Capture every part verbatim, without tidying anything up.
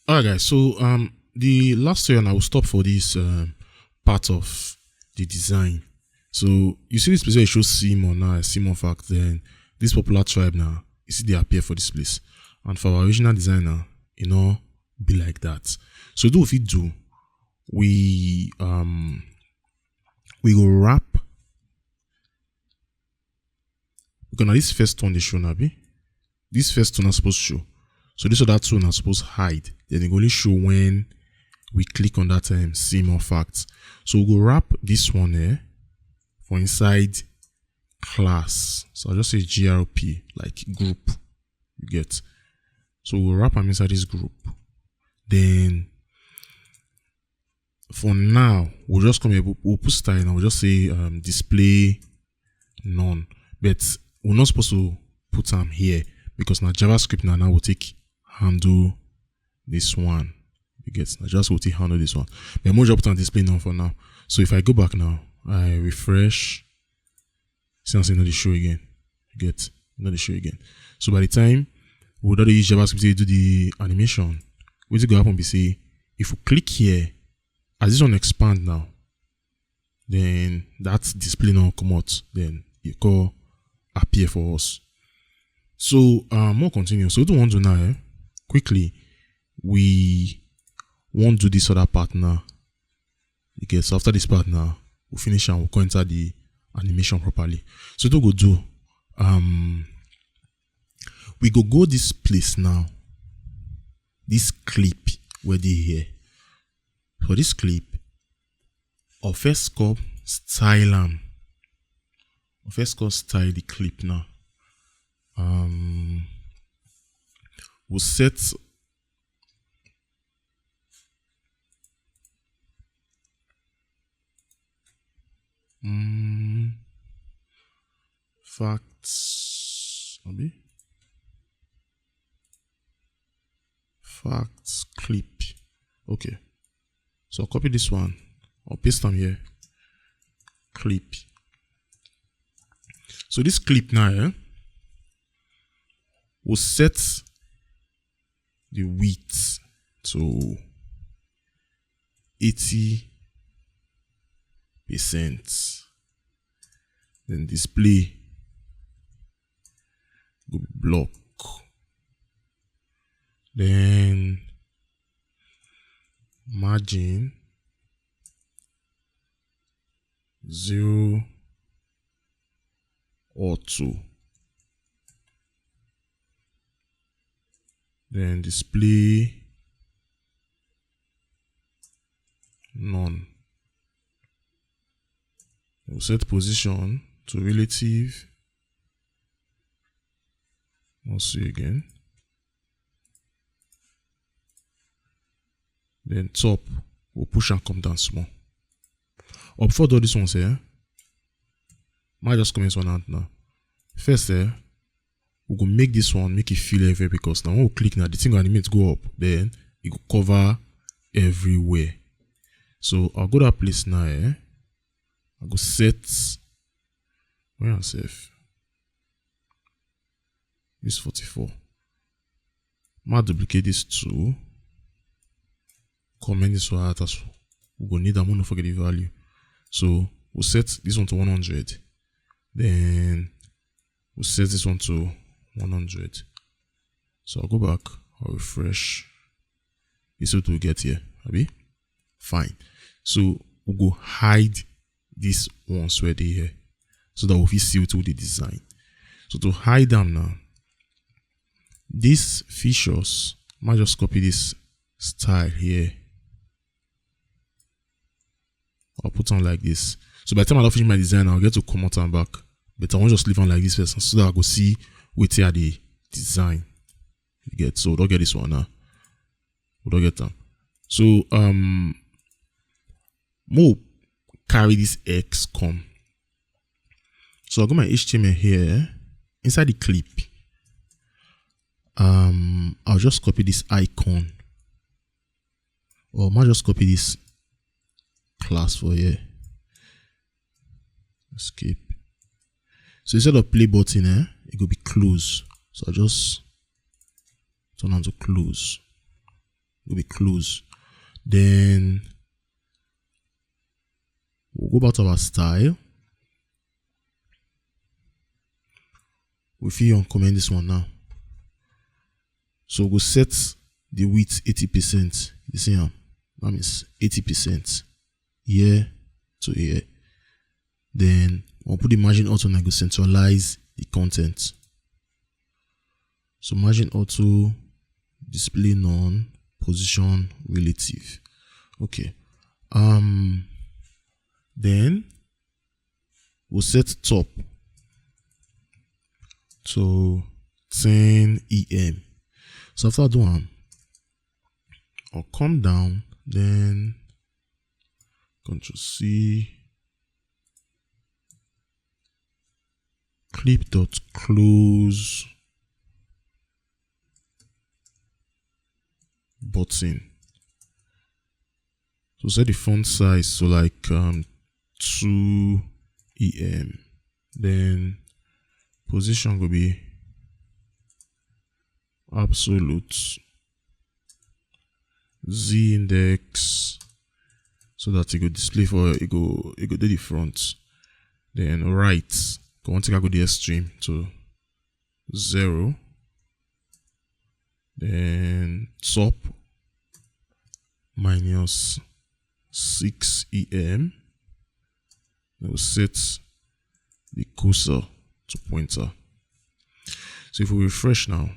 All right, guys. So um, the last year, and I will stop for this um, part of the design. So you see this place where it shows Simon now, Simon fact. Then this popular tribe now, you see they appear for this place. And for our original design now, you know, be like that. So do what we do, we um, we go wrap. Because now this first one they show now, be this first one are supposed to show. So this other two are supposed to hide. Then they go only show when we click on that um, see more facts. So we'll go wrap this one here for inside class. So I'll just say G R P, like group. You get. So we'll wrap them inside this group. Then for now, we'll just come here, we'll, we'll put style now. We'll just say um, display none. But we're not supposed to put them here because now JavaScript now, now will take handle this one. You get, now just will take handle this one. But I'm going to put on display none for now. So if I go back now, I refresh. See, I'm seeing the show again. You get, not the show again. So by the time we don't use JavaScript to do the animation, what is going to happen? Be say if we click here, as this one expand now, then that display now come out. Then you call appear for us. So um, more continue. So what we want to now, eh? Quickly, we won't do this other part now. You get, so after this part now, we'll finish and we'll go enter the animation properly. So what we go do, um, we go go this place now. This clip where they here. For this clip, I'll first come style am. I'll first come style the clip now. Um, we'll set mm, facts. Abi? Facts clip. Okay. So I'll copy this one. I'll paste them here. Clip. So this clip now, eh, will set the width to eighty percent. Then display go be block. Then margin zero or two. Then display none. We'll set position to relative. I'll see again. Then top, we'll push and come down small. Or before I do this one, say, eh? Might just come in one hand now. First, eh, we go make this one, make it feel everywhere because now when we click now, the thing go animate go up, then it go cover everywhere. So I'll go that place now, eh? I go set where I save. This forty-four. I'll duplicate this two. Comment this one out as we go need am, no forget the value. So we'll set this one to one hundred. Then we'll set this one to one hundred. So I'll go back, I'll refresh. This is what we get here, abi? Fine. So we'll go hide this one where they here so that we fit see what we dey design. So to hide them now, these features, I might just copy this style here. I'll put on like this. So by the time I don't finish my design, I'll get to come out and back. But I won't just leave on like this first so that I go see what I dey design. You get, so we don't get this one now. We don't get them. So um, mo carry this X come. So I'll go my H T M L here inside the clip. Um, I'll just copy this icon. Or I might just copy this class for here. Escape. So instead of play button, eh, it could be close. So I'll just turn on to close. go be close. Then we'll go back to our style. We fit uncomment this one now. So we'll set the width eighty percent. You see am? That means eighty percent here to here. Then we'll put the margin auto and I go centralize the content. So margin auto, display none, position relative. Okay. Um then we'll set top to ten E M. So after I do am, I'll come down, then control C, clip dot close button. So set the font size to like um two E M. Then position will be absolute, Z index, so that it go display for it go it go dey the front. Then right, go want to go the extreme to zero. Then top minus six E M. Then we'll set the cursor to pointer. So if we refresh now,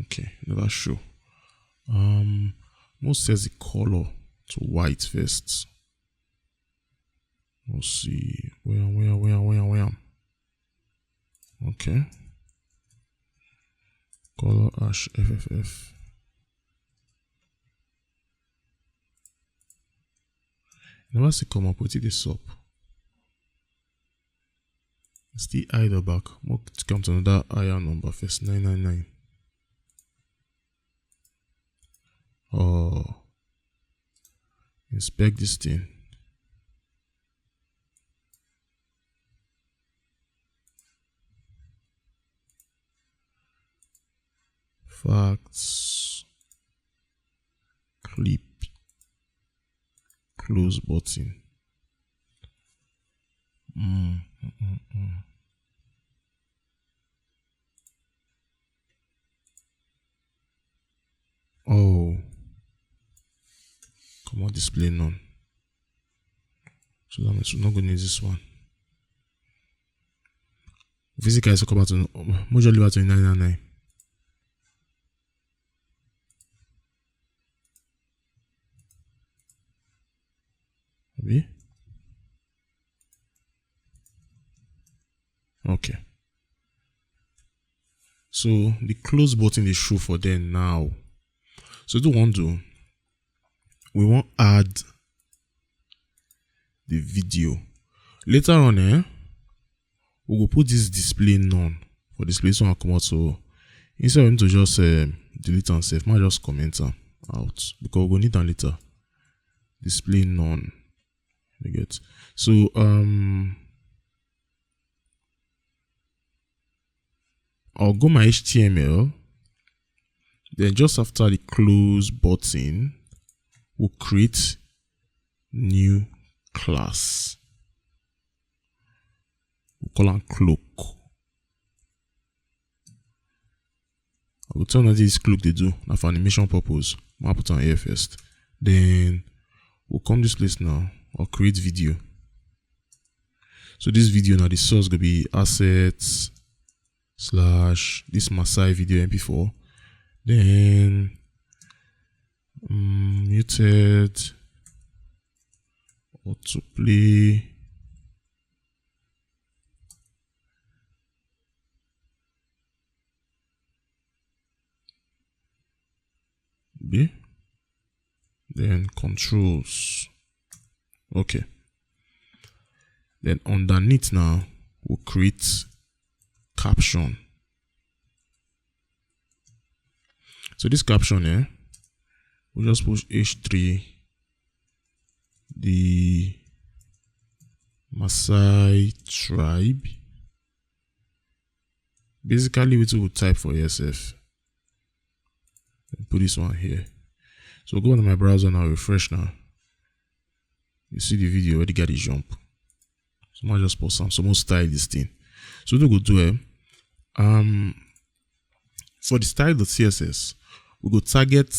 okay, never show. Um, we'll set the color to white first. We'll see where, where, where, where, where. Okay. Color hash F F F. Never see come up with this up. Still hide the back. We'll come to another higher number first. Nine nine nine. Oh, inspect this thing. Facts, clip, close button. Mm, mm, mm, mm. Oh, comot display none. So that means we're not going to use this one. Physical is about to major liver to nine nine nine. Abi? Okay. So the close button is show for there now. So do one do. We want add the video. Later on, eh, we go put this display none for display so I come out. So instead of him to just um, delete and save, might just comment am out because we go need am later. Display none. You get? So um I'll go my H T M L. Then just after the close button, we'll create new class. We'll call am cloak. I will tell you this cloak they do now for animation purpose. I'll put on here first. Then we'll come this place now. I'll create video. So this video now, the source gonna be assets slash this Masai video M P four. Then um, muted autoplay. B. Then controls. Okay. Then underneath now, we'll create caption. So this caption here, we'll just push H three, the Masai tribe. Basically, wetin we type for here sef. Put this one here. So go on to my browser now, refresh now. You see the video already got the jump. So I just pause am. So I style this thing. So what we go do, eh? Um, for the style.css, we go target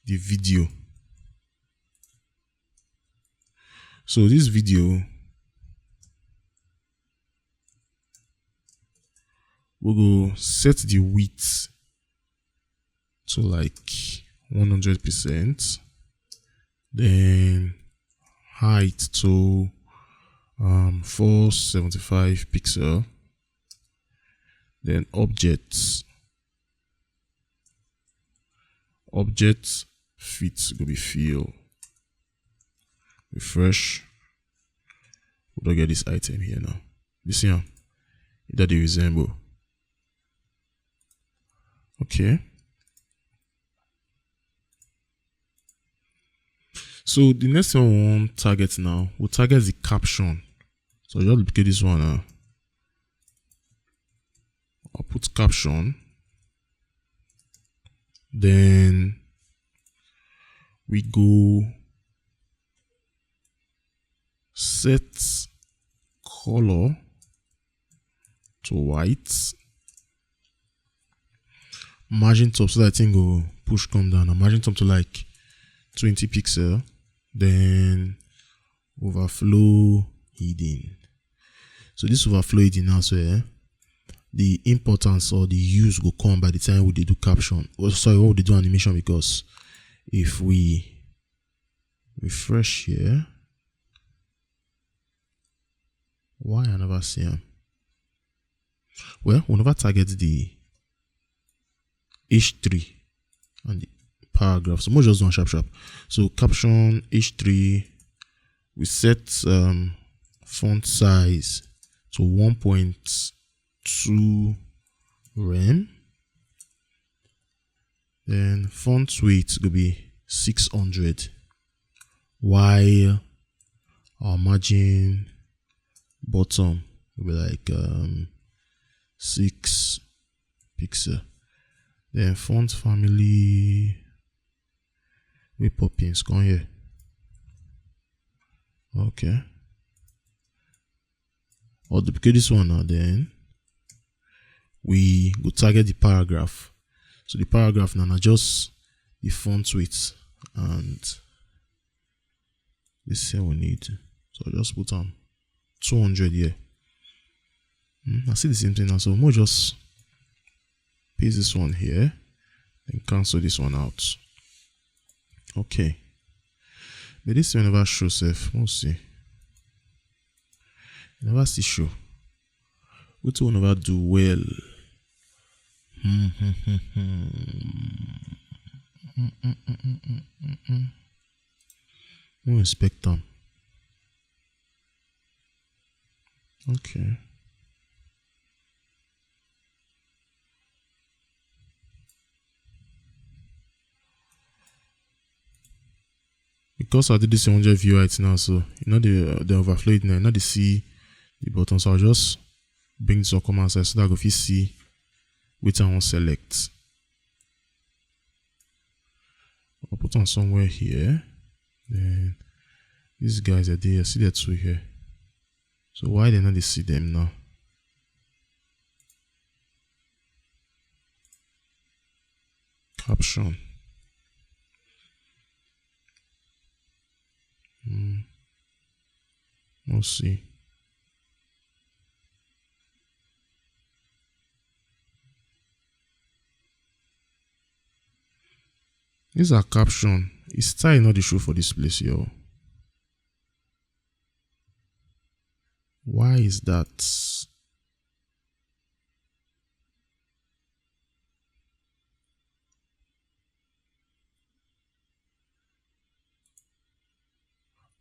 the video. So this video, we go set the width to like one hundred percent, then height to um, four seventy-five pixel, then objects, object fit go be fill. Refresh. We don get this item here now. You see am? E don dey resemble. Okay. So the next thing we wan target now, we'll target the caption. So just duplicate this one now. I'll put caption. Then we go set color to white. Margin top so that thing go push come down. And margin top to like twenty pixel. Then overflow hidden. So this overflow hidden now, so eh, the importance or the use go come by the time we dey do caption. Oh, sorry, when we dey do animation, because if we refresh here, why I never see am? Well, we never target the H three and the paragraph. So we just do am sharp sharp. So caption H three, we set um, font size to one point two rem. Then font weight go be six hundred, while our margin bottom will be like um, six pixel. Then font family, we pop in, come here. Okay. I'll duplicate this one now. Then we go target the paragraph. So the paragraph now, now just the font weight and this here we need. So I'll just put on two hundred here. Hmm, I see the same thing now. So we'll just paste this one here and cancel this one out. Okay. But this one never show sef. We'll see. Never see show. Wetin we never do well? Hmm, hmm, hmm, hmm. Mm, mm, mm, mm, mm, mm, mm. We inspect am. Okay. Because I do this one hundred view right now, so you know the the overflow it now, you know the see the button. So I'll just bring this one come outside so that I go fit see which I want select. I'll put on somewhere here. Then these guys are there. See the two here. So why they not they see them now? Caption. Hmm. We'll see. These are caption. It's style not the show for this place, yo. Why is that?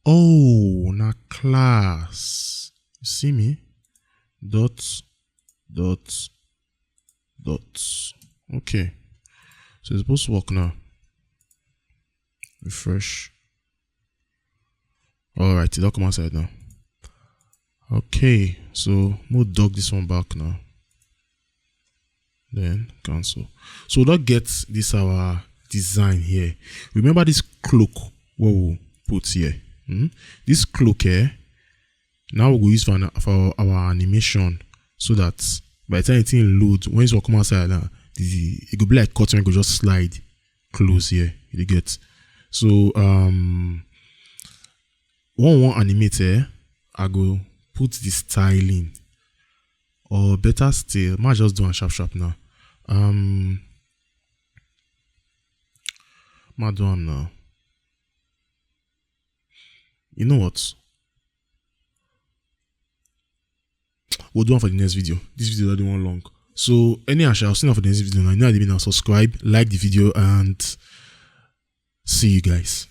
Oh, na class. You see me? Dot, dot, dot. Okay. So it's supposed to work now. Refresh. All right, it all come outside now. Okay, so we'll dog this one back now. Then cancel. So we don get this our design here. Remember this cloak wey we put here. Hmm? This cloak here, now we go use for, an, for our animation, so that by the time the thing load, when it's come outside now, the, it go be like curtain go just slide close here. You dey get? So um, when we wan animate, eh, I go put the styling, or better still, ma just do am sharp sharp now. Um, ma do am now. You know what? We'll do one for the next video. This video don dey one long. So anyhow, I'll see you for the next video. Now, you know, I mean, now subscribe, like the video, and see you guys.